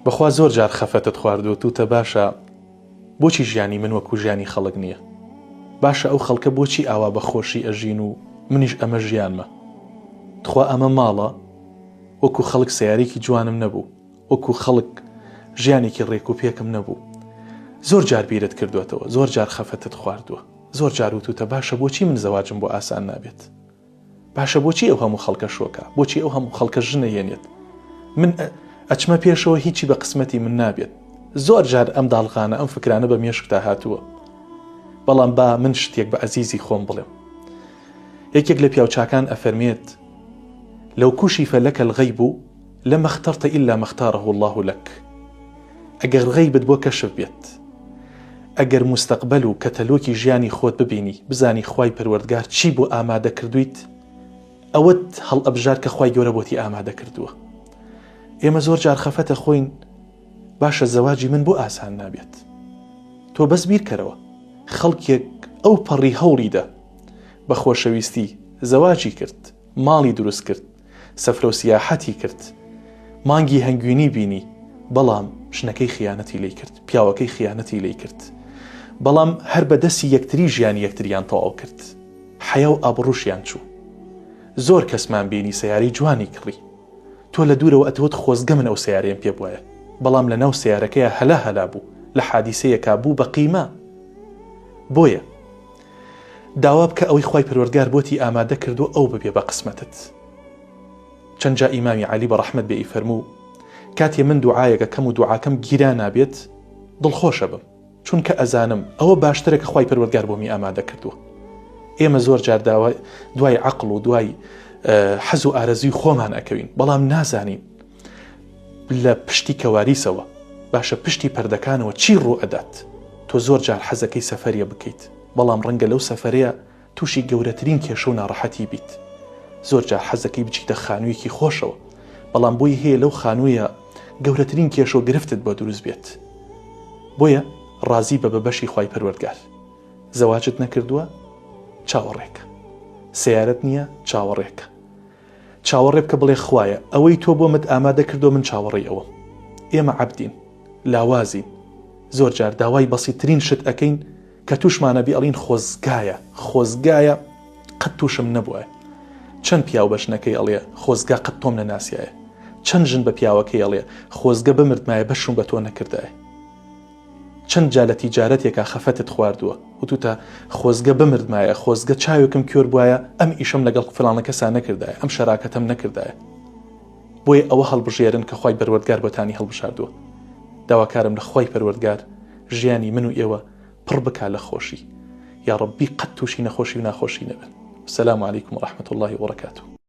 بەخوا زۆر جار خەفەتت خواردووە توتە باشە بۆچی ژیانی من وەکو ژیانی خەڵک نییە باشە ئەو خەڵکە بۆچی ئاوا بە خۆشی ئەژین و منیش ئەمە ژیانمە تخوا ئەمە ماڵە وەکو خەڵک سیارێکی جوانم نەبوو وەکو خەڵک ژیانێکی ڕێک و پێکم نەبوو زۆر جار بیرت کردوێتەوە زۆر جار خەفەتت خواردووە زۆر جار وتوتە باشە بۆچی من زەواجم بۆ ئاسان نابێت باشە بۆچی ئەو هەموو خەڵکە شۆکە بۆچی ئەو هەموو خەڵکە ژنە یەنێت من ئەچمە پێشەوە هیچی بە قسمەتی من نابێت زۆر جار ئەم داڵغانە ئەم فکرانە بە مێشکتا هاتووە بەڵام با من شتێک بە ئەزیزی خۆم بڵێم یەکێک لە پیاوچاکان ئەفەرمێت لو كشف لك الغيب لما اخترت إلا ما اختاره الله لك ئەگەر غەیبت بۆ کەشف بێت ئەگەر موستەقبەل و کەتەلۆکی ژیانی خۆت ببینی بزانی خوای پەروەردگار چی بۆ ئامادە کردوویت ئەوەت هەڵئەبژارد کە خوای گەورە بۆتی ئامادە کردووە ئێمە زۆر جار خەفەتە خۆین باشە زەواجی من بۆ ئاسان نابێت تۆ بەس بیرکەرەوە خەڵکێک ئەو پەڕی هەوڵیدا بە خۆشەویستی زەواجی کرد ماڵی دروست کرد سەفرەو سیاحەتی کرد مانگی هەنگوینی بینی بەڵام ژنەکەی خیانەتی لی کرد پیاوەکەی خیانەتی لی کرد بەڵام هەر بە دەستی یەکتری ژیانی یەکتریان تەواو کرد حەیا و ئابڕوشیان چوو زۆر کەسمان بینی سەیارەی جوانی کڕی تۆ لە دوورەوە ئەتوت خۆزگە من ئەو سەیارەیەم پێ بوایە بەڵام لە ناو سەیارەکەیا هەلا هەلا بوو لە حادیسەیەکا بوو بە قیمە بۆیە داوا بکە ئەوەی خوای پەروەردگار بۆتی ئامادە کردووە ئەو ببێ بە قسمەتت چەند جا ئیمامی عەلی بە ڕەحمەت بێ ئیفەرموو کاتێ من دوعایەکە کەم و دوعاکەم گیرا نابێت دڵخۆشە بم چونکە ئەزانم ئەوە باشترە کە خوای پەروەردگار بۆمی ئامادە کردووە ئێمە زۆر جار داوا دوای عەقڵ و دوای حەز و ئارەزوی خۆمان ئەکەوین بەڵام نازانین لە پشتی کەوالیسەوە باشە پشتی پەردەکانەوە چی ڕوو ئەدات تۆ زۆر جار حەزەکەی سەفەریە بکەیت بەڵام ڕەنگە لەو سەفەرەیە تووشی گەورەترین کێشە و ناڕەحەتی بیت زۆر جار حەزەکەی بچیتە خانوویەکی خۆشەوە بەڵام بۆی هەیە لەو خانوویە گەورەترین کێشە و گرفتت بۆ دروست بێت بۆیە ڕازی بە بە بەشی خوای پەروەردگار زەواجت نەکردووە چاوەڕێکە سەیارەت نییە چاوەڕێکە چاوەڕێ بکە بڵێ خوایە ئەوەی تۆ بۆمت ئامادە کردووە من چاوەڕێی ئەوەم ئێمە عەبدین لاوازین زۆر جار داوای بەسیترین شت ئەکەین کە توشمانە بی ئەڵین خۆزگایە خۆزگایە قەت توشم نەبووە چەند پیاو بە ژنەکەی ئەڵێ خۆزگا قەت تۆم نەناسیایە چەند ژن بە پیاوەکەی ئەڵێ خۆزگە بمردمایە بەشوم بە تۆ نەکردایە چەند جا لە تیجارەتێکا خەفەتت خواردووە وتوتە خۆزگە بمردمایە خۆزگە چاوێکم کۆر بوایە ئەم ئیشەم لەگەڵ فلانە کەسا نەکردایە ئەم شەراکەتەم نەکردایە بۆیە ئەوە هەڵبژێرن کە خوای پەروەردگار بۆتانی هەڵبژاردووە داواکارم لە خوای پەروەردگار ژیانی من و ئێوە پڕ بکا لە خۆشی یاڕەبی قەت تووشی نەخۆشی و ناخۆشی نەبن سلام علیکم و رحمة الله وبرکاته.